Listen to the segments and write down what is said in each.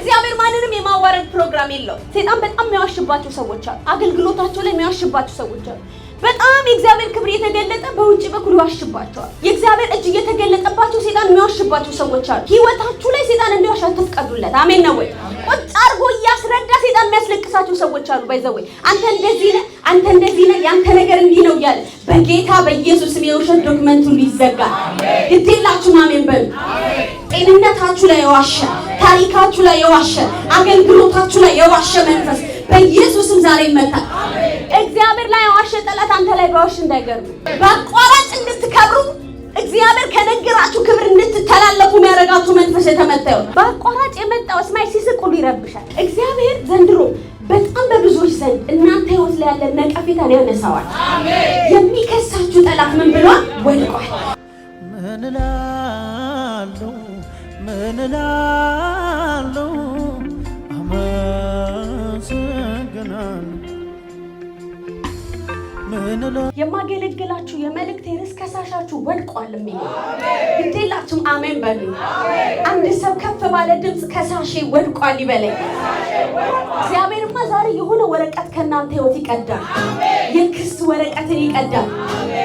እግዚአብሔር ማንንም የማዋረድ ፕሮግራም የለው። ሰይጣን በጣም የሚዋሽባቸው ሰዎች አሉ። አገልግሎታቸው ላይ የሚዋሽባቸው ሰዎች አሉ። በጣም የእግዚአብሔር ክብር እየተገለጠ በውጭ በኩል ይዋሽባቸዋል። የእግዚአብሔር እጅ እየተገለጠባቸው ሰይጣን የሚዋሽባቸው ሰዎች አሉ። ህይወታችሁ ላይ ሰይጣን እንዲዋሽ አትፍቀዱለት። አሜን ነው ወይ? ቁጭ አድርጎ እያስረዳ ሰይጣን የሚያስለቅሳቸው ሰዎች አሉ። By the way፣ አንተ እንደዚህ ነህ፣ አንተ እንደዚህ ነህ፣ ያንተ ነገር እንዲህ ነው እያለ በጌታ በኢየሱስ ስም የውሸት document ሁሉ ይዘጋል። ግዴላችሁም አሜን በሉ። ጤንነታችሁ ላይ የዋሸ፣ ታሪካችሁ ላይ የዋሸ፣ አገልግሎታችሁ ላይ የዋሸ መንፈስ በኢየሱስም ዛሬ ይመታል። እግዚአብሔር ላይ የዋሸ ጠላት አንተ ላይ ቢዋሽ እንዳይገርም። በአቋራጭ እንድትከብሩ፣ እግዚአብሔር ከነገራችሁ ክብር እንድትተላለፉ የሚያደርጋችሁ መንፈስ የተመታ ይሁን። በአቋራጭ የመጣው እስማኤል ሲስቅ ሁሉ ይረብሻል። እግዚአብሔር ዘንድሮ በጣም በብዙዎች ዘንድ እናንተ ህይወት ላይ ያለ ነቀፌታን ያነሳዋል። የሚከሳችሁ ጠላት ምን ብሏል? ወድቋል። ምን እላለሁ፣ ምን እላለሁ፣ አመሰግናለሁ፣ ምን የማገለግላችሁ የመልእክት ርዕስ ከሳሻችሁ ወድቋል የሚል። ግዴላችሁም አሜን በሉ። አንድ ሰው ከፍ ባለ ድምፅ ከሳሼ ወድቋል ይበለኝ። እግዚአብሔርማ ዛሬ የሆነ ወረቀት ከእናንተ ህይወት ይቀዳል። የክስ ወረቀትን ይቀዳል።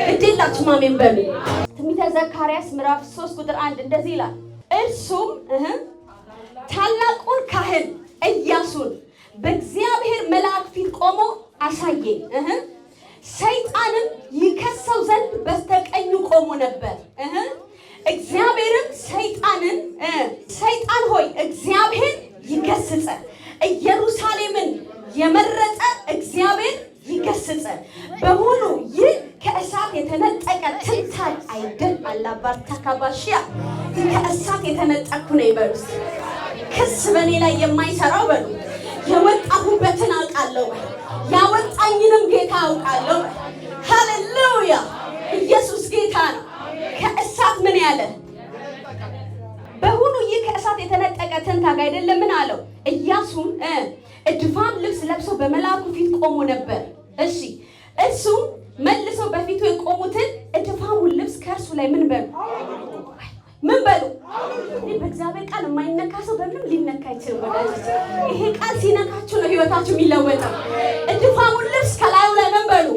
ግዴላችሁም አሜን በሉ። ትንቢተ ዘካርያስ ምዕራፍ 3 ቁጥር 1 እንደዚህ ይላል። እርሱም ታላቁን ካህን ኢያሱን በእግዚአብሔር መልአክ ፊት ቆሞ አሳየኝ። ሰይጣንም ይከሰው ዘንድ በስተቀኙ ቆሞ ነበር። እግዚአብሔርም ሰይጣንን፣ ሰይጣን ሆይ፣ እግዚአብሔር ይገስጽህ፣ ኢየሩሳሌምን የመረጠ እግዚአብሔር ይገስጽህ፣ በውኑ ይህ ከእሳት የተነጠቀ ትንታግ አይደል? አላባርታካባሽያ ከእሳት የተነጠቅኩ ነው ይበሉ። ክስ በእኔ ላይ የማይሰራው በሉ። የወጣሁበትን አውቃለሁ፣ ያወጣኝንም ጌታ አውቃለሁ። ሃሌሉያ! ኢየሱስ ጌታ ነው። ከእሳት ምን ያለ፣ በውኑ ይህ ከእሳት የተነጠቀ ትንታግ አይደለምን አለው። ኢያሱም እድፋም ልብስ ለብሶ በመልአኩ ፊት ቆሞ ነበር። እሺ፣ እርሱም መልሶ በፊቱ የቆሙትን እድፋሙን ልብስ ከእርሱ ላይ ምን በሉ፣ ምን በሉ። እኔ በእግዚአብሔር ቃል የማይነካ ሰው በምንም ሊነካ አይችልም። ወዳጆች፣ ይሄ ቃል ሲነካችሁ ነው ህይወታችሁ የሚለወጠው። እድፋሙን ልብስ ከላዩ ላይ ምን በሉ።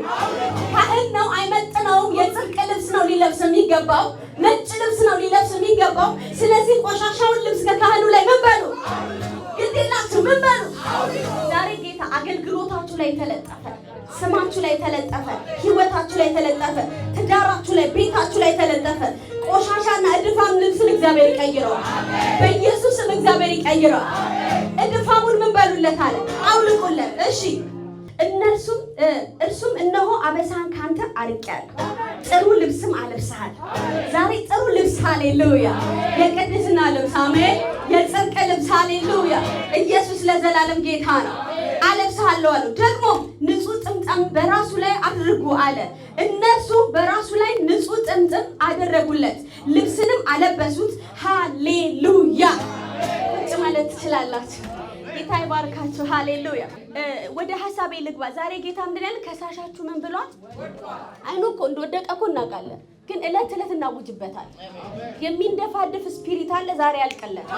ካህን ነው፣ አይመጥነውም። የጽድቅ ልብስ ነው ሊለብስ የሚገባው፣ ነጭ ልብስ ነው ሊለብስ የሚገባው። ስለዚህ ቆሻሻውን ልብስ ከካህኑ ላይ ምን በሉ፣ ግዴላችሁ ምን በሉ። ዛሬ ጌታ አገልግሎታችሁ ላይ የተለጠፈ፣ ስማችሁ ላይ የተለጠፈ፣ ህይወታችሁ ላይ የተለጠፈ፣ ትዳራችሁ ላይ፣ ቤታችሁ ላይ የተለጠፈ ቆሻሻና እድፋም ልብስን እግዚአብሔር ይቀይረዋል። በኢየሱስ ስም እግዚአብሔር ይቀይረዋል። እድፋሙን ምን በሉለት አለ፣ አውልቁለት። እሺ፣ እነርሱም እርሱም እነሆ አበሳን ካንተ አርቄአለሁ፣ ጥሩ ልብስም አለብስሃለሁ። ዛሬ ጥሩ ልብስ፣ ሃሌሉያ! የቅድስና ልብስ፣ አሜን። የጽድቅ ልብስ፣ ሃሌሉያ! ኢየሱስ ለዘላለም ጌታ ነው። አለብስሃለሁ አለው። ደግሞ ንጹሕ ጥምጣም በራሱ ላይ አድርጉ አለ። እነርሱ በራሱ ላይ ንጹሕ ጥምጥም አደረጉለት፣ ልብስንም አለበሱት። ሃሌሉያ! ቁጭ ማለት ትችላላችሁ። ጌታ ይባርካችሁ። ሃሌሉያ። ወደ ሀሳቤ ልግባ። ዛሬ ጌታ ምንድን ያለ? ከሳሻችሁ ምን ብሏል? አይኑ እኮ እንደወደቀ እኮ እናውቃለን፣ ግን እለት እለት እናውጅበታል። የሚንደፋድፍ spirit አለ። ዛሬ ያልቅለት።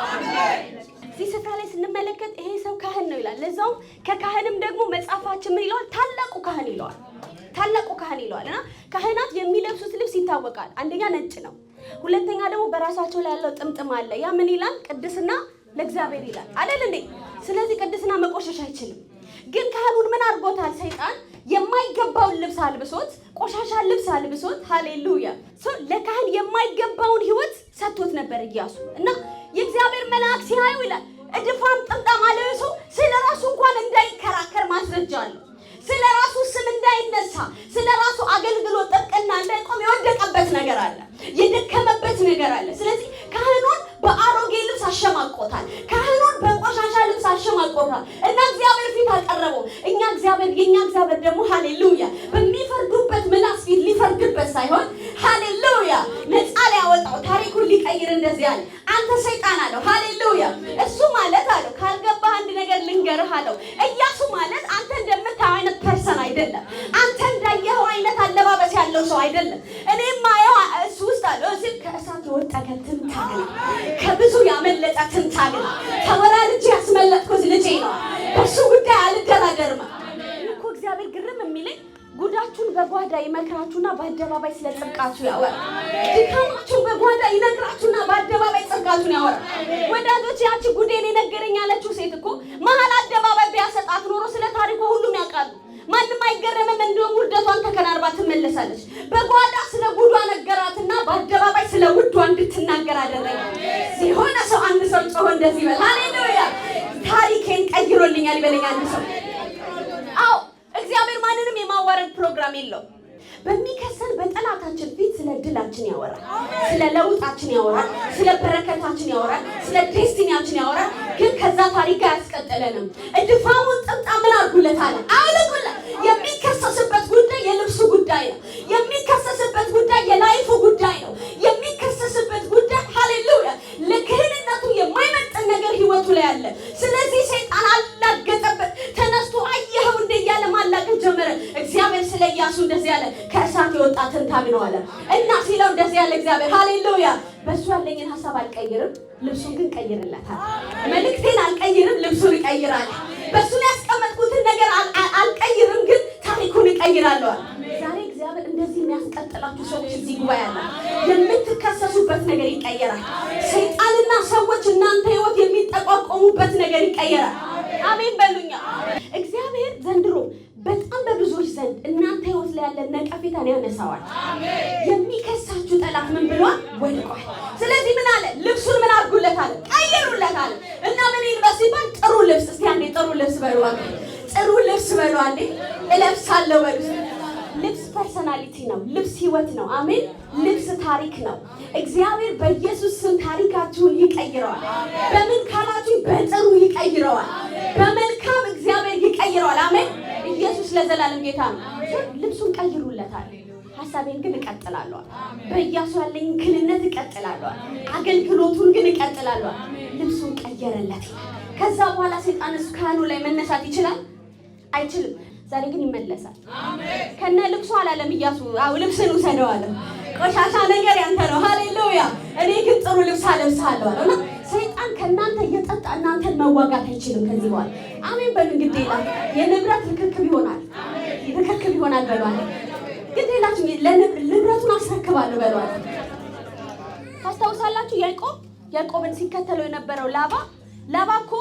እዚህ ስፍራ ላይ ስንመለከት ይሄ ሰው ካህን ነው ይላል። ለዛውም ከካህንም ደግሞ መጽሐፋችን ምን ይለዋል? ታላቁ ካህን ይለዋል። ታላቁ ካህን ይለዋል። እና ካህናት የሚለብሱት ልብስ ይታወቃል። አንደኛ ነጭ ነው። ሁለተኛ ደግሞ በራሳቸው ላይ ያለው ጥምጥም አለ። ያ ምን ይላል? ቅድስና ለእግዚአብሔር ይላል አይደል እንዴ? ስለዚህ ቅድስና መቆሸሽ አይችልም። ግን ካህኑን ምን አድርጎታል ሰይጣን? የማይገባውን ልብስ አልብሶት፣ ቆሻሻ ልብስ አልብሶት፣ ሃሌሉያ፣ ለካህን የማይገባውን ህይወት ሰጥቶት ነበር ኢያሱ። እና የእግዚአብሔር መልአክ ሲያዩ ይላል እድፋም ጥምጣም አለብሶ ስለ ራሱ እንኳን እንዳይከራከር ማስረጃ አለው። ስለ ራሱ ስም እንዳይነሳ፣ ስለ ራሱ አገልግሎት ጥብቅና እንዳይቆም የወደቀበት ነገር አለ፣ የደከመበት ነገር አለ። ስለዚህ ካህኑን በአሮጌ ልብስ አሸማቆታል። ካህኑን በቆሻሻ ልብስ አሸማቆታል እና እግዚአብሔር ፊት አቀረበው። እኛ እግዚአብሔር የኛ እግዚአብሔር ደግሞ፣ ሃሌሉያ፣ በሚፈርዱበት ምላስ ፊት ሊፈርድበት ሳይሆን፣ ሃሌሉያ፣ ነፃ ሊያወጣው፣ ታሪኩን ሊቀይር እንደዚህ አለ። አንተ ሰይጣን አለው። ሃሌሉያ፣ እሱ ማለት አለው፣ ካልገባህ አንድ ነገር ልንገርህ አለው። ኢያሱ ማለት አንተ እንደምታየው አይነት person አይደለም። አንተ እንዳየኸው አይነት አለባበስ ያለው ሰው አይደለም። እኔ ማየው እሱ ውስጥ አለው እዚህ ከእሳት የወጣ ከትንታግ ነው። ከብዙ ያመለጠ ትንታግ ነው። ተወራርጄ ያስመለጥኩት በጓዳ ይመክራችሁና በአደባባይ ስለ ጽድቃችሁ ያወራል። ድካማችሁን በጓዳ ይነግራችሁና በአደባባይ ጽድቃችሁን ያወራል። ወዳጆች፣ ያቺ ጉዴን የነገረኝ ያለችው ሴት እኮ መሀል አደባባይ ቢያሰጣት ኖሮ ስለ ታሪኳ ሁሉም ያውቃሉ። ማንም አይገረምም። እንደውም ውርደቷን ተከናንባ ትመለሳለች። በጓዳ ስለ ጉዷ ነገራትና በአደባባይ ስለ ውዷ እንድትናገር አደረገ። የሆነ ሰው አንድ ሰው ጮሆ እንደዚህ ይበል፣ ሃሌሉያ፣ ታሪኬን ቀይሮልኛል ይበለኝ አንድ ሰው። አዎ፣ እግዚአብሔር ማንንም የማዋረድ ፕሮግራም የለው። በሚከሰን በጠላታችን ፊት ስለ ድላችን ያወራል፣ ስለ ለውጣችን ያወራል፣ ስለ በረከታችን ያወራል፣ ስለ destiny ያችን ያወራል። ግን ከዛ ታሪክ ጋር አያስቀጥለንም። እድፋሙን ጥምጣም ምን አድርጉለት አለ፣ አውልቁለት። የሚከሰስበት ጉዳይ የልብሱ ጉዳይ ነው። የሚከሰስበት ጉዳይ የ life ኡ ጉዳይ ነው። የሚከሰስበት ጉዳይ፣ ሃሌሉያ፣ ለክህንነቱ የማይመጥን ነገር ህይወቱ ላይ አለ። ስለዚህ ሰይጣን አላገጠበት። ተነስቶ አየኸው እንደ እያለ ማላገጥ ጀመረ። እግዚአብሔር ስለ ኢያሱ እንደዚህ ያለ፣ ከእሳት የወጣ ትንታግ ነው አለ እና ሲለው እንደዚህ ያለ እግዚአብሔር፣ ሃሌሉያ፣ በእሱ ያለኝን ሀሳብ አልቀይርም፣ ልብሱን ግን ቀይርለታል። መልእክቴን አልቀይርም፣ ልብሱን እቀይራለሁ። በእሱ ላይ ያስቀመጥኩትን ነገር አልቀይርም፣ ግን ታሪኩን እቀይራለሁ። ዛሬ እግዚአብሔር እንደዚህ የሚያስቀጥላችሁ ሰዎች እዚህ ጉባኤ አለ። የምትከሰሱበት ነገር ይቀየራል። ሰይጣንና ሰዎች እናንተ ህይወት የሚጠቋቆሙበት ነገር ይቀየራል። አሜን በሉኛ። እግዚአብሔር ዘንድሮ በጣም በብዙዎች ዘንድ እናንተ ህይወት ላይ ያለ ነቀፌታን ያነሳዋል። የሚከሳችሁ ጠላት ምን ብሏል? ወድቋል። ስለዚህ ምን አለ? ልብሱን ምን አድርጉለት አለ? ቀይሩለት አለ። እና ምን ይልበስ ሲባል ጥሩ ልብስ። እስቲ አንዴ ጥሩ ልብስ በሉ። ጥሩ ልብስ በሉ። አንዴ እለብሳለሁ በሉ። ልብስ personality ነው። ልብስ ህይወት ነው። አሜን። ልብስ ታሪክ ነው። እግዚአብሔር በኢየሱስ ስም ታሪካችሁን ይቀይረዋል። በምን ካላችሁ በጥሩ ይቀይረዋል። በመልካም እግዚአብሔር ይቀይረዋል። አሜን። ኢየሱስ ለዘላለም ጌታ ነው። ልብሱን ቀይሩለታል። ሀሳቤን ግን እቀጥላለሁ። በኢያሱ ያለኝ ክህነት እቀጥላለሁ። አገልግሎቱን ግን እቀጥላለሁ። ልብሱን ቀየረለት። ከዛ በኋላ ሰይጣን ካህኑ ላይ መነሳት ይችላል? አይችልም። ዛሬ ግን ይመለሳል። ከነ ልብሱ አላለም ኢያሱ። አው ልብስን ውሰደው አለ። ቆሻሻ ነገር ያንተ ነው። ሃሌሉያ። እኔ ግን ጥሩ ልብስ አለብስሃለሁ አለ። እና ሰይጣን ከእናንተ እየጠጣ እናንተን መዋጋት አይችልም ከዚህ በኋላ። አሜን በሉ። እንግዲህ ይላል የንብረት ርክክብ ይሆናል። ርክክብ ይሆናል በሉ አለ። ግድ የላችሁ፣ ንብረቱን አስረክባለሁ በሉ አለ። ታስታውሳላችሁ ያዕቆብን ሲከተለው የነበረው ላባ። ላባ እኮ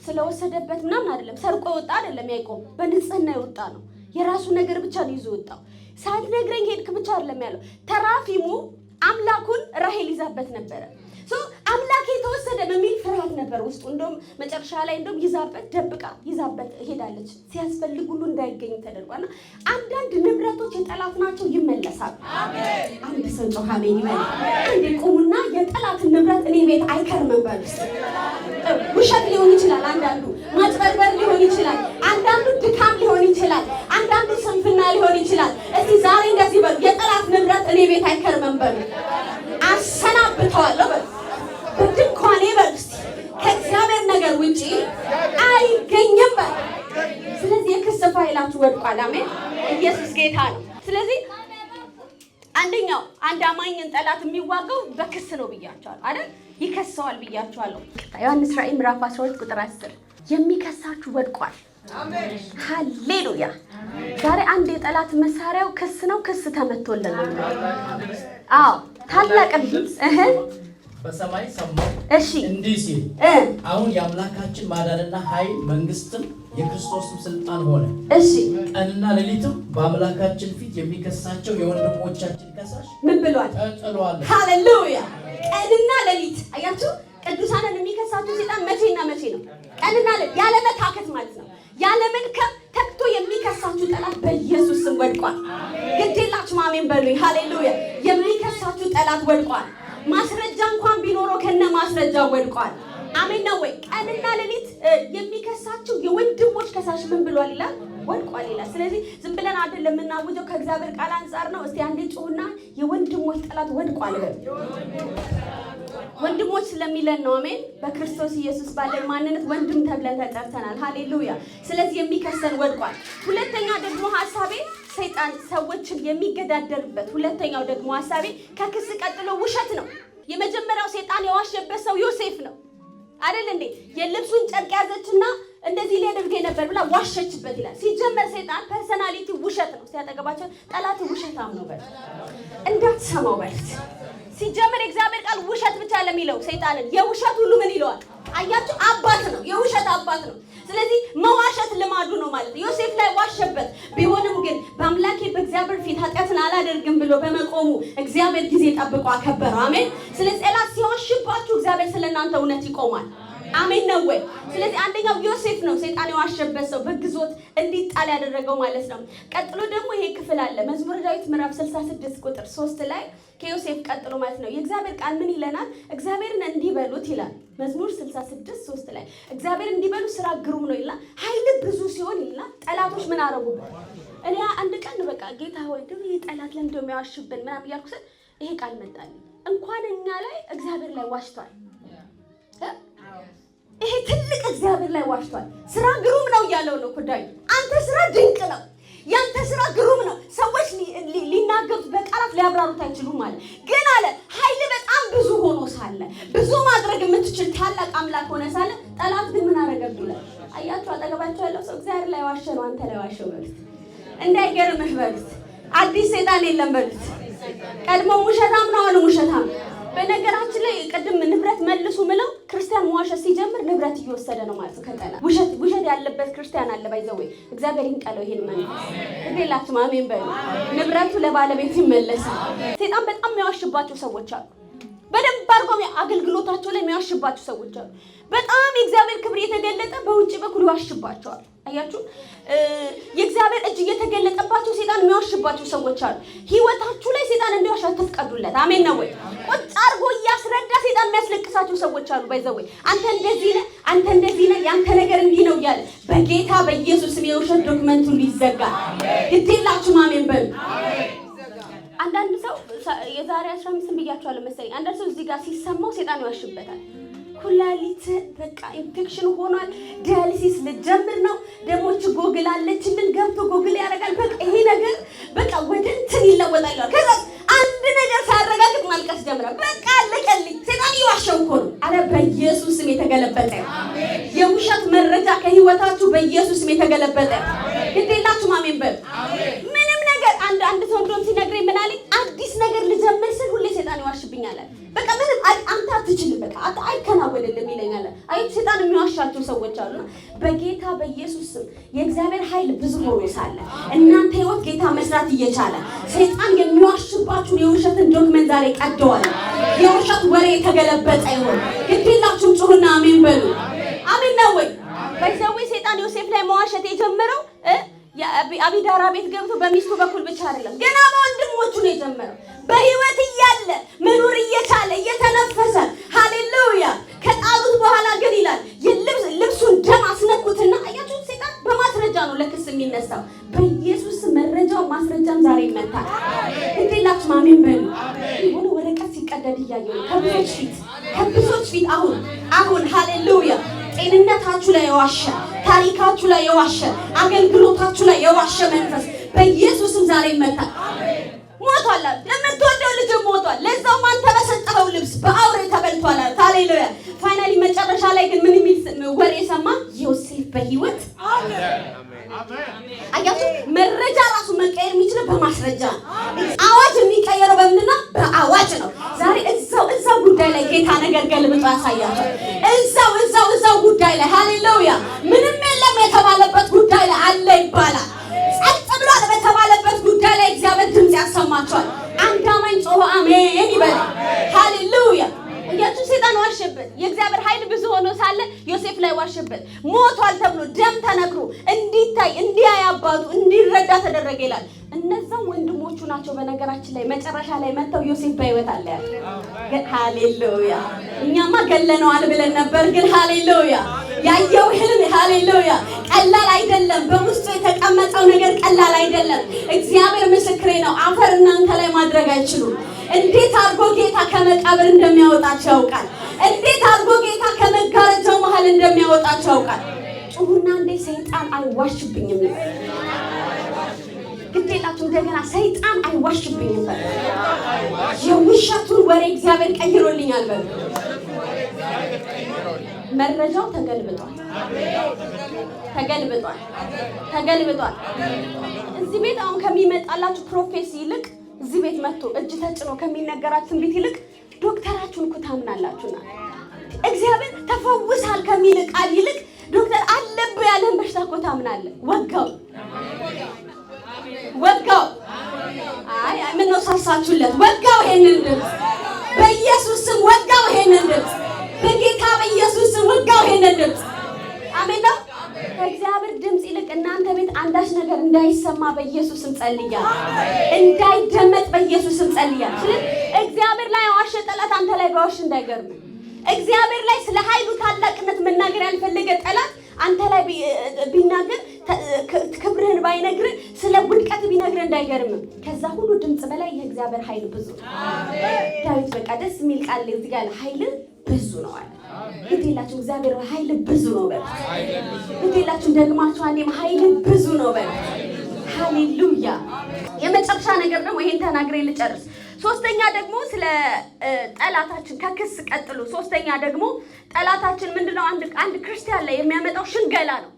ስለወሰደበት ምናምን አይደለም፣ ሰርቆ የወጣ አይደለም። ያዕቆብ በንጽህና የወጣ ነው። የራሱ ነገር ብቻ ነው ይዞ የወጣው። ሳትነግረኝ ሄድክ ብቻ አይደለም ያለው። ተራፊሙ አምላኩን ራሄል ይዛበት ነበረ። So አምላክ የተወሰደ በሚል ፍርሃት ነበር ውስጡ። እንደውም መጨረሻ ላይ እንደውም ይዛበት ደብቃ ይዛበት ሄዳለች። ሲያስፈልግ ሁሉ እንዳይገኝ ተደርጓልና አንዳንድ ንብረቶች የጠላት ናቸው፣ ይመለሳሉ። አንድ ሰው ጮህ አሜን ይበል። አንዴ ቁሙና የጠላትን ንብረት እኔ ቤት አይከርምም በሉ። ውሸት ሊሆን ይችላል፣ አንዳንዱ ማጭበርበር ሊሆን ይችላል፣ አንዳንዱ ድካም ሊሆን ይችላል፣ አንዳንዱ ስንፍና ሊሆን ይችላል። እስቲ ዛሬ እንደዚህ በሉ፣ የጠላት ንብረት እኔ ቤት አይከርምም በሉ። አሰናብተዋለሁ በሉ። በድንኳኔ በሉ እስቲ ከእግዚአብሔር ነገር ውጪ አይገኝም በሉ። ስለዚህ የክስ ፋይላችሁ ወድቋል። አሜን። ኢየሱስ ጌታ ነው። ስለዚህ አንደኛው አንድ አማኝን ጠላት የሚዋጋው በክስ ነው ብያቸዋለሁ አይደል? ይከሰዋል ብያቸዋለሁ። ዮሐንስ ራእይ ምዕራፍ 12 ቁጥር 10 የሚከሳችሁ ወድቋል። ሃሌሉያ። ዛሬ አንድ የጠላት መሳሪያው ክስ ነው። ክስ ተመቶልናል። አዎ፣ ታላቅ እህ በሰማይ ሰማሁ እንዲህ ሲል፣ አሁን የአምላካችን ማዳንና ኃይል መንግስትም የክርስቶስም ስልጣን ሆነ። ቀንና ሌሊትም በአምላካችን ፊት የሚከሳቸው የወንድሞቻችን ከሳሽ ምን ብሏል? ተጥሏል። ሃሌሉያ። ቀንና ሌሊት አያችሁ፣ ቅዱሳንን የሚከሳችሁ ሰይጣን መቼና መቼ ነው? ቀንና ሌሊት ያለ መታከት ማለት ነው። ያለ መድከም ተግቶ የሚከሳችሁ ጠላት በኢየሱስ ስም ወድቋል። ግድ የላችሁም አሜን በሉኝ። ሃሌሉያ። የሚከሳችሁ ጠላት ወድቋል። ማስረጃ እንኳን ቢኖረው ከነ ማስረጃ ወድቋል። አሜን ነው ወይ? ቀንና ሌሊት የሚከሳችሁ የወንድሞች ከሳሽ ምን ብሏል ይላል? ወድቋል ይላል። ስለዚህ ዝም ብለን አይደለም የምናውጀው፣ ከእግዚአብሔር ቃል አንጻር ነው። እስቲ አንዴ ጩሁና የወንድሞች ጠላት ወድቋል በሉ። ወንድሞች ስለሚለን ነው። አሜን። በክርስቶስ ኢየሱስ ባለን ማንነት ወንድም ተብለን ተጠርተናል። ሃሌሉያ። ስለዚህ የሚከሰን ወድቋል። ሁለተኛ ደግሞ ሀሳቤ ሰይጣን ሰዎችን የሚገዳደርበት ሁለተኛው ደግሞ ሀሳቤ ከክስ ቀጥሎ ውሸት ነው። የመጀመሪያው ሰይጣን የዋሸበት ሰው ዮሴፍ ነው አይደል እንዴ? የልብሱን ጨርቅ ያዘችና እንደዚህ ሊያደርገኝ ነበር ብላ ዋሸችበት ይላል። ሲጀመር ሰይጣን personality ውሸት ነው። ሲያጠገባቸው ጠላት ውሸታም ነው በሉት፣ እንዳትሰማው በሉት። ሲጀመር የእግዚአብሔር ቃል ውሸት ብቻ ለሚለው ሰይጣንን የውሸት ሁሉ ምን ይለዋል? አያችሁ፣ አባት ነው፣ የውሸት አባት ነው። ስለዚህ መዋሸት ልማዱ ነው ማለት ነው። ዮሴፍ ላይ ዋሸበት። ቢሆንም ግን በአምላኬ በእግዚአብሔር ፊት ኃጢአትን አላደርግም ብሎ በመቆሙ እግዚአብሔር ጊዜ ጠብቆ አከበረው። አሜን። ስለዚህ ጠላት ሲዋሽባችሁ እግዚአብሔር ስለእናንተ እውነት ይቆማል። አሜን ነው ወይ? ስለዚህ አንደኛው ዮሴፍ ነው ሰይጣን የዋሸበት ሰው በግዞት እንዲጣል ያደረገው ማለት ነው። ቀጥሎ ደግሞ ይሄ ክፍል አለ፣ መዝሙረ ዳዊት ምዕራፍ 66 ቁጥር 3 ላይ ከዮሴፍ ቀጥሎ ማለት ነው። የእግዚአብሔር ቃል ምን ይለናል? እግዚአብሔርን እንዲህ በሉት ይላል። መዝሙር 66 3 ላይ እግዚአብሔር እንዲህ በሉ ስራ ግሩም ነው ይላል። ኃይል ብዙ ሲሆን ይላል ጠላቶች ምን አረጉበት? እኔ አንድ ቀን በቃ ጌታ ሆይ እንደው ይሄ ጠላት ለምንድን ነው የሚዋሽብን ምናምን እያልኩ ስል ይሄ ቃል መጣልኝ። እንኳን እኛ ላይ እግዚአብሔር ላይ ዋሽቷል። ይሄ ትልቅ እግዚአብሔር ላይ ዋሽቷል። ስራ ግሩም ነው እያለው ነው እኮ ዳዊት። አንተ ስራ ድንቅ ነው፣ ያንተ ስራ ግሩም ነው። ሰዎች ሊናገሩት በቃላት ሊያብራሩት አይችሉም አለ። ግን አለ ኃይል በጣም ብዙ ሆኖ ሳለ፣ ብዙ ማድረግ የምትችል ታላቅ አምላክ ሆነ ሳለ፣ ጠላት ግን ምን አረገብህ ይላል። አያችሁ፣ አጠገባቸው ያለው ሰው እግዚአብሔር ላይ ዋሸ ነው፣ አንተ ላይ ዋሸው በሉት። እንዳይገርምህ በሉት። አዲስ ሰይጣን የለም በሉት። ቀድሞ ውሸታም ነው፣ አሁንም ውሸታም። በነገራችን ላይ ቅድም ንብረት መልሱ ምለው ክርስቲያን መዋሸት ሲጀምር ንብረት እየወሰደ ነው ማለት ነው ከጠላት። ውሸት ውሸት ያለበት ክርስቲያን አለ፣ by the way። እግዚአብሔር ይንቀለው ይሄን መንፈስ። እንዴላችሁ አሜን በሉ። ንብረቱ ለባለቤቱ ይመለሳል። ሰይጣን በጣም የሚዋሽባቸው ሰዎች አሉ። በደንብ አድርጎ አገልግሎታቸው ላይ የሚዋሽባቸው ሰዎች አሉ። በጣም የእግዚአብሔር ክብር እየተገለጠ በውጭ በኩል ይዋሽባቸዋል። አያችሁ፣ የእግዚአብሔር እጅ እየተገለጠባቸው ሰይጣን የሚዋሽባቸው ሰዎች አሉ። ህይወታችሁ ላይ ሰይጣን እንዲዋሽ አትፍቀዱለት። አሜን ነው ወይ? ቁጭ አድርጎ እያስረዳ ሰይጣን የሚያስለቅሳቸው ሰዎች አሉ። By the way፣ አንተ እንደዚህ ነህ፣ አንተ እንደዚህ ነህ፣ ያንተ ነገር እንዲህ ነው እያለ፣ በጌታ በኢየሱስ ስም የውሸት document ሁሉ ይዘጋል። ግድ የላችሁም አሜን በሉ። አንዳንድ ሰው የዛሬ 15 ብያቸዋለሁ መሰለኝ። አንዳንድ ሰው እዚህ ጋር ሲሰማው ሰይጣን ይዋሽበታል። ኩላሊት በቃ ኢንፌክሽን ሆኗል፣ dialysis ልጀምር ነው። ደግሞ እቺ ጎግል አለችልን፣ ገብቶ ጎግል ያደርጋል። በቃ ይሄ ነገር በቃ ወደ እንትን ይለወጣል። ከዛ አንድ ነገር ሳያረጋግጥ ማልቀስ ጀምራል። በቃ አለቀልኝ። ሰይጣን እየዋሸው እኮ ነው። አረ በኢየሱስ ስም የተገለበጠ የውሸት መረጃ ከህይወታችሁ በኢየሱስ ስም የተገለበጠ። ግድ የላችሁም አሜን በሉ። ምንም ነገር አንድ አንድ ሰው እንደውም ሲነግረኝ ምን አለኝ፣ አዲስ ነገር ልጀምር ስል ሁሌ ሰይጣን ይዋሽብኛል አለ። በቃ ምንም አንተ አትችልም፣ በቃ አይከናወንልም ይለኛል። አይ ሰይጣን የሚዋሻቸው ሰዎች አሉ። በጌታ በኢየሱስ ስም የእግዚአብሔር ኃይል ብዙ ሆኖ ሳለ፣ እናንተ ህይወት ጌታ መስራት እየቻለ፣ ሰይጣን የሚዋሽባችሁን የውሸትን document ዛሬ ቀደዋል። የውሸት ወሬ የተገለበጠ ይሆን። ግድ የላችሁም ጩሁና አሜን በሉ። አሜን ነው ወይ? By the way፣ ሰይጣን ዮሴፍ ላይ መዋሸት የጀመረው አቢዳራ ቤት ገብቶ በሚስቱ በኩል ብቻ አይደለም፣ ገና በወንድሞቹ ነው የጀመረው። በህይወት እያለ፣ መኖር እየቻለ፣ እየተነፈሰ፣ ሃሌሉያ። ከጣሉት በኋላ ግን ይላል ልብሱን ደም አስነኩትና፣ አያችሁ፣ ሰይጣን በማስረጃ ነው ለክስ የሚነሳው። በኢየሱስ መረጃው ማስረጃም ዛሬ ይመታል። እንዴላችሁ አሜን በሉ። የሆነ ወረቀት ሲቀደድ እያየሁ ነው ከብዙዎች ፊት፣ ከብዙዎች ፊት አሁን አሁን፣ ሃሌሉያ። ጤንነታችሁ ላይ የዋሸ፣ ታሪካችሁ ላይ የዋሸ፣ አገልግሎታችሁ ላይ የዋሸ መንፈስ በኢየሱስም ዛሬ ይመታል። ሞቷል አሉ። የምትወደው ልጅ ሞቷል። ለዛውም አንተ በሰጠኸው ልብስ በአውሬ ተበልቷል አሉ። ሃሌሉያ። Finally መጨረሻ ላይ ግን ምን የሚል ወሬ ሰማ? ዮሴፍ በህይወት። አያችሁ፣ መረጃ ራሱ መቀየር የሚችለው በማስረጃ ነው። አዋጅ የሚቀየረው በምንድን ነው? በአዋጅ ነው። ዛሬ እዛው እዛው ጉዳይ ላይ ጌታ ነገር ገልብጦ ያሳያቸው። እዛው እዛው እዛው ጉዳይ ላይ፣ ሃሌሉያ፣ ምንም የለም የተባለበት ጉዳይ ላይ አለ ይባላል። ጸጥ ብሏል በተባለበት ጉዳይ ላይ እግዚአብሔር ድምፅ ያሰማቸዋል። አንድ አማኝ ጮሆ አሜን ይበላል። ሃሌሉያ። እያችሁ ሰይጣን ዋሸበት። የእግዚአብሔር ኃይል ብዙ ሆኖ ሳለ ዮሴፍ ላይ ዋሸበት። ሞቷል ተብሎ ደም ተነክሮ እንዲታይ፣ እንዲያይ፣ አባቱ እንዲረዳ ተደረገ ይላል። እነዛም ወንድሞቹ ናቸው። በነገራችን ላይ መጨረሻ ላይ መጥተው ዮሴፍ በሕይወት አለ ያለ። ሃሌሉያ። እኛማ ገለነዋል ብለን ነበር፣ ግን ሃሌሉያ፣ ያየው ህልም፣ ሃሌሉያ፣ ቀላል አይደለም። በውስጡ የተቀመጠው ነገር ቀላል አይደለም። እግዚአብሔር ምስክሬ ነው። አፈር እናንተ ላይ ማድረግ አይችሉም። እንዴት አድርጎ ጌታ ከመቃብር እንደሚያወጣቸው ያውቃል። እንዴት አድርጎ ጌታ ከመጋረጃው መሀል እንደሚያወጣቸው ያውቃል። ጩሁና እንዴ ሰይጣን አይዋሽብኝም ነው። ግድ የላችሁ፣ እንደገና ሰይጣን አይዋሽብኝም በሉ። የውሸቱን ወሬ እግዚአብሔር ቀይሮልኛል በሉ። መረጃው ተገልብጧል፣ ተገልብጧል፣ ተገልብጧል። እዚህ ቤት አሁን ከሚመጣላችሁ prophecy ይልቅ፣ እዚህ ቤት መጥቶ እጅ ተጭኖ ከሚነገራችሁ ትንቢት ይልቅ ዶክተራችሁን እኮ ታምናላችሁና እግዚአብሔር ተፈውሳል ከሚል ቃል ይልቅ ዶክተር አለብህ ያለህን በሽታ እኮ ታምናለህ። ወጋው፣ ወጋው። አይ ምነው ሳሳችሁለት? ወጋው ይሄንን ድምፅ በኢየሱስ ስም ወጋው። ይሄንን ድምፅ በጌታ በኢየሱስ ስም ወጋው። ይሄንን ድምፅ አሜን ነው። ከእግዚአብሔር ድምፅ ይልቅ እናንተ ቤት አንዳች ነገር እንዳይሰማ በኢየሱስ ስም ጸልያለሁ። እንዳይደመጥ በኢየሱስ ስም ጸልያለሁ። ስለዚህ እግዚአብሔር ላይ ዋሸ ጠላት አንተ ላይ ባዋሽ እንዳይገርም። እግዚአብሔር ላይ ስለ ኃይሉ ታላቅነት መናገር ያልፈለገ ጠላት አንተ ላይ ቢናገር፣ ክብርህን ባይነግርህ፣ ስለ ውድቀት ቢነግርህ እንዳይገርምም። ከዛ ሁሉ ድምፅ በላይ የእግዚአብሔር ኃይል ብዙ ነው። ዳዊት በቃ ደስ የሚል ቃል እዚህ ጋር ኃይል ብዙ ነው አለ። ግድ የላችሁም፣ እግዚአብሔር ኃይል ብዙ ነው በሉት። ግድ የላችሁም፣ ደግማችሁ አንዴም ኃይል ብዙ ነው በሉት። ሃሌሉያ። የመጨረሻ ነገር ደግሞ ይሄን ተናግሬ ልጨርስ። ሶስተኛ ደግሞ ስለ ጠላታችን ከክስ ቀጥሎ ሶስተኛ ደግሞ ጠላታችን ምንድነው? አንድ ክርስቲያን ላይ የሚያመጣው ሽንገላ ነው።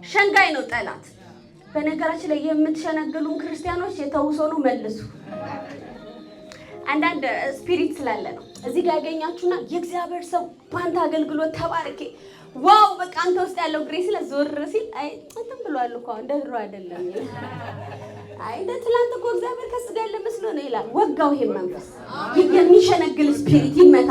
ሸንጋይ ነው ጠላት። በነገራችን ላይ የምትሸነግሉን ክርስቲያኖች የተውሶ ነው መልሱ። አንዳንድ spirit ስላለ ነው። እዚህ ጋር ያገኛችሁና የእግዚአብሔር ሰው በአንተ አገልግሎት ተባርኬ wow በቃ አንተ ውስጥ ያለው grace ስለ ዞር ሲል አይ እንትን ብሏል እኮ እንደ ድሮ አይደለም ይላል። አይ እንደ ትላንት እኮ እግዚአብሔር ከሱ ጋር ያለ መስሎ ነው ይላል። ወጋው። ይሄ መንፈስ የሚሸነግል spirit ይመታ።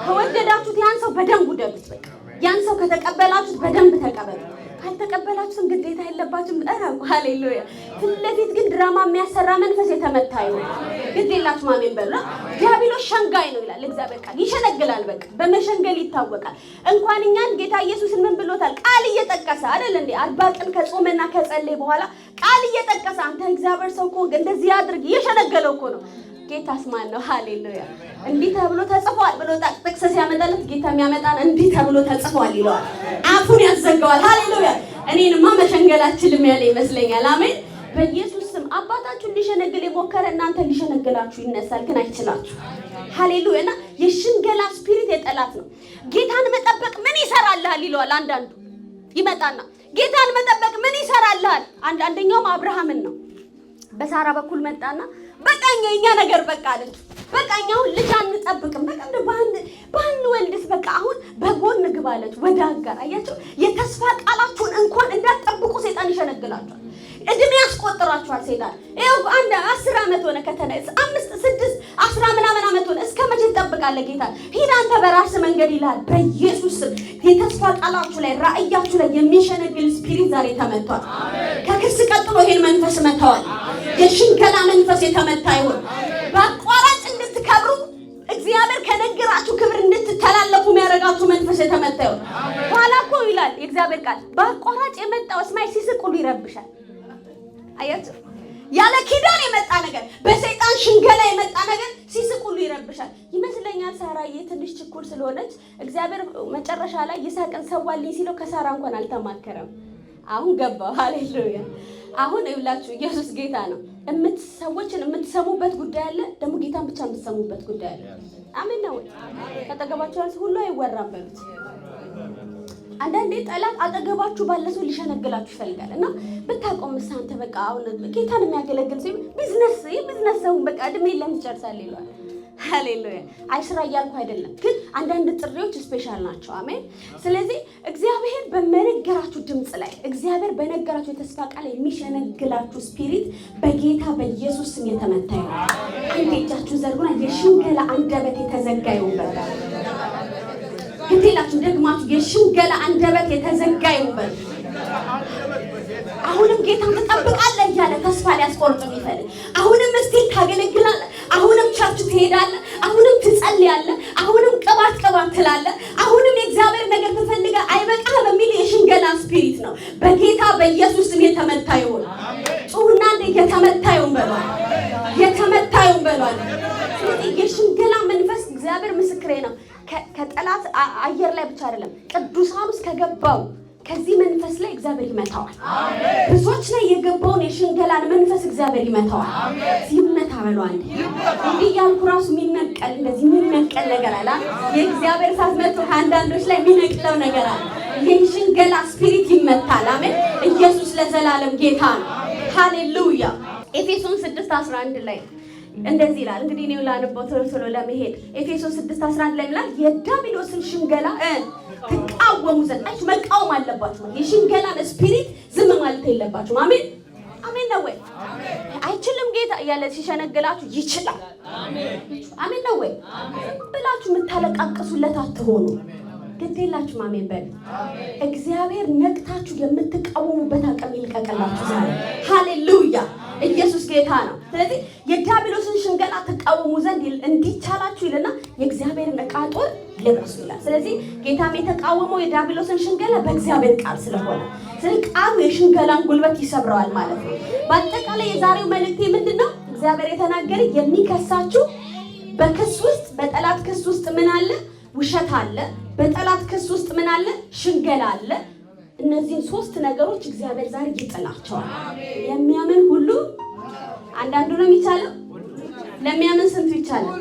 ከወደዳችሁት ያን ሰው በደንብ ውደዱት። በቃ ያን ሰው ከተቀበላችሁት በደንብ ተቀበሉ። ካልተቀበላችሁትም ግዴታ የለባችሁም። እረቁ። ሃሌሉያ። ፊት ለፊት ግን ድራማ የሚያሰራ መንፈስ የተመታ ይሁን። ግድ የላችሁም፣ አሜን በሉ። ዲያብሎስ ሸንጋይ ነው ይላል እግዚአብሔር ቃል። ይሸነግላል። በቃ በመሸንገል ይታወቃል። እንኳን እኛን ጌታ ኢየሱስን ምን ብሎታል? ቃል እየጠቀሰ አይደል እንዴ? 40 ቀን ከጾመና ከጸለየ በኋላ ቃል እየጠቀሰ አንተ እግዚአብሔር ሰው ከሆንክ እንደዚህ አድርግ እየሸነገለው እኮ ነው። ጌታስ ማን ነው? ሃሌሉያ። እንዲህ ተብሎ ተጽፏል ብሎ ጥቅስ ሲያመጣለት ጌታ የሚያመጣን እንዲህ ተብሎ ተጽፏል ይለዋል። አፉን ያዘጋዋል። ሃሌሉያ። እኔንማ መሸንገል አችልም ያለ ይመስለኛል። አሜን። በኢየሱስ ስም አባታችሁን ሊሸነግል የሞከረ እናንተ ሊሸነግላችሁ ይነሳል፣ ግን አይችላችሁ። ሃሌሉያ። እና የሽንገላ spirit የጠላት ነው። ጌታን መጠበቅ ምን ይሰራልሃል ይለዋል። አንዳንዱ ይመጣና ጌታን መጠበቅ ምን ይሰራልሃል? አንደኛውም አብርሃምን ነው። በሳራ በኩል መጣና በቃ የኛ ነገር በቃ አለች። በቃ እኛ አሁን ልጅ አንጠብቅም። በቃ እንደው ባንወልድስ በቃ አሁን በጎን ግባ አለች ወደ አጋር። አያቸው፣ የተስፋ ቃላችሁን እንኳን እንዳትጠብቁ ሰይጣን ይሸነግላችኋል። እድሜ ያስቆጥራችኋል ሰይጣን። ይኸው አንድ 10 ዓመት ሆነ ከተነ 5፣ 6፣ 10 ምናምን ዓመት ሆነ። እስከ መቼ ትጠብቃለህ? ጌታ ሂድ አንተ በራስህ መንገድ ይልሃል። በኢየሱስ ስም የተስፋ ቃላችሁ ላይ፣ ራእያችሁ ላይ የሚሸነግል spirit ዛሬ ተመቷል። ከክስ ቀጥሎ ይሄን መንፈስ መተዋል። የሽንገላ መንፈስ የተመታ ይሁን። በአቋራጭ እንድትከብሩ እግዚአብሔር ከነገራችሁ ክብር እንድትተላለፉ የሚያደርጋችሁ መንፈስ የተመታ ይሁን። ኋላ እኮ ይላል የእግዚአብሔር ቃል በአቋራጭ የመጣው እስማኤል ሲስቅ ሁሉ ይረብሻል። አያችሁ፣ ያለ ኪዳን የመጣ ነገር፣ በሰይጣን ሽንገላ የመጣ ነገር ሲስቅ ሁሉ ይረብሻል። ይመስለኛል ሳራዬ ትንሽ ችኩል ስለሆነች እግዚአብሔር መጨረሻ ላይ ይስሐቅን ሰዋልኝ ሲለው ከሳራ እንኳን አልተማከረም። አሁን ገባው። ሃሌሉያ። አሁን ይኸውላችሁ ኢየሱስ ጌታ ነው። ሰዎችን የምትሰሙበት ጉዳይ አለ፣ ደግሞ ጌታን ብቻ የምትሰሙበት ጉዳይ አለ። አሜን ነው ወይ? ከአጠገባችሁ ያለ ሰው ሁሉ አይወራም በሉት። አንዳንዴ ጠላት አጠገባችሁ ባለ ሰው ሊሸነግላችሁ ይፈልጋል። እና ብታቆምስ አንተ በቃ አሁን ጌታን የሚያገለግል ሰው ቢዝነስ የቢዝነስ ሰው በቃ እድሜ የለም ትጨርሳለህ ይለዋል። ሃሌሉያ። አይ ስራ እያልኩ አይደለም፣ ግን አንዳንድ ጥሪዎች special ናቸው። አሜን። ስለዚህ እግዚአብሔር በመነገራችሁ ድምፅ ላይ፣ እግዚአብሔር በነገራችሁ የተስፋ ቃል የሚሸነግላችሁ spirit በጌታ በኢየሱስ ስም የተመታ ይሁን። አንድ እጃችሁ ዘርጉና የሽንገላ አንደበት የተዘጋ ይሁን በሉ። ግዴላችሁ ደግማችሁ የሽንገላ አንደበት የተዘጋ ይሁን በሉ። አሁንም ጌታን ትጠብቃለህ እያለ ተስፋ ሊያስቆርጥ የሚፈልግ፣ አሁንም still ታገለግላለህ፣ አሁንም church ትሄዳለህ፣ አሁንም ትጸልያለህ፣ አሁንም ቅባት ቅባት ትላለህ፣ አሁንም የእግዚአብሔር ነገር ትፈልጋለህ፣ አይበቃህም የሚል የሽንገላ spirit ነው። በጌታ በኢየሱስ ስም የተመታ ይሁን። ጩሁና እንደ የተመታ ይሁን በሏል። የተመታ ይሁን በሏል። ስለዚህ የሽንገላ መንፈስ እግዚአብሔር ምስክሬ ነው። ከጠላት አየር ላይ ብቻ አይደለም፣ ቅዱሳን ውስጥ ከገባው ከዚህ መንፈስ ላይ እግዚአብሔር ይመታዋል። ብዙዎች ላይ የገባውን የሽንገላን መንፈስ እግዚአብሔር ይመታዋል። ሲመታ በሉ አንዴ። እንዲህ እያልኩ ራሱ የሚነቀል፣ እንደዚህ የሚነቀል ነገር አለ። የእግዚአብሔር እሳት መጥቶ ከአንዳንዶች ላይ የሚነቅለው ነገር አለ። የሽንገላ spirit ይመታል። አሜን። ኢየሱስ ለዘላለም ጌታ ነው። ሃሌሉያ። ኤፌሶን 6:11 ላይ እንደዚህ ይላል። እንግዲህ እኔው ላነበው ቶሎ ቶሎ ለመሄድ። ኤፌሶን 6:11 ላይ ይላል፣ የዲያብሎስን ሽንገላ ትቃወሙ ዘንድ። አይ፣ መቃወም አለባችሁ። የሽንገላን spirit ዝም ማለት የለባችሁም። አሜን አሜን ነው ወይ? አይችልም ጌታ እያለ ሲሸነግላችሁ ይችላል። አሜን ነው ወይ? ዝም ብላችሁ የምታለቃቅሱለት አትሆኑ። ግድ የላችሁም። አሜን በሉ። እግዚአብሔር ነቅታችሁ የምትቃወሙበት አቅም ይልቀቅላችሁ ዛሬ። ሃሌሉያ። ኢየሱስ ጌታ ነው። ስለዚህ የዲያብሎስን ሽንገላ ትቃወሙ ዘንድ እንዲቻላችሁ ይልና የእግዚአብሔርን ዕቃ ጦር ልበሱ ይላል። ስለዚህ ጌታም የተቃወመው የዲያብሎስን ሽንገላ በእግዚአብሔር ቃል ስለሆነ፣ ስለዚህ ቃሉ የሽንገላን ጉልበት ይሰብረዋል ማለት ነው። በአጠቃላይ የዛሬው መልእክቴ ምንድን ነው? እግዚአብሔር የተናገረ የሚከሳችሁ በክስ ውስጥ፣ በጠላት ክስ ውስጥ ምን አለ? ውሸት አለ። በጠላት ክስ ውስጥ ምን አለ? ሽንገላ አለ። እነዚህን ሶስት ነገሮች እግዚአብሔር ዛሬ ይጥላቸዋል። የሚያምን ሁሉ፣ አንዳንዱ ነው የሚቻለው። ለሚያምን ስንቱ ይቻላል?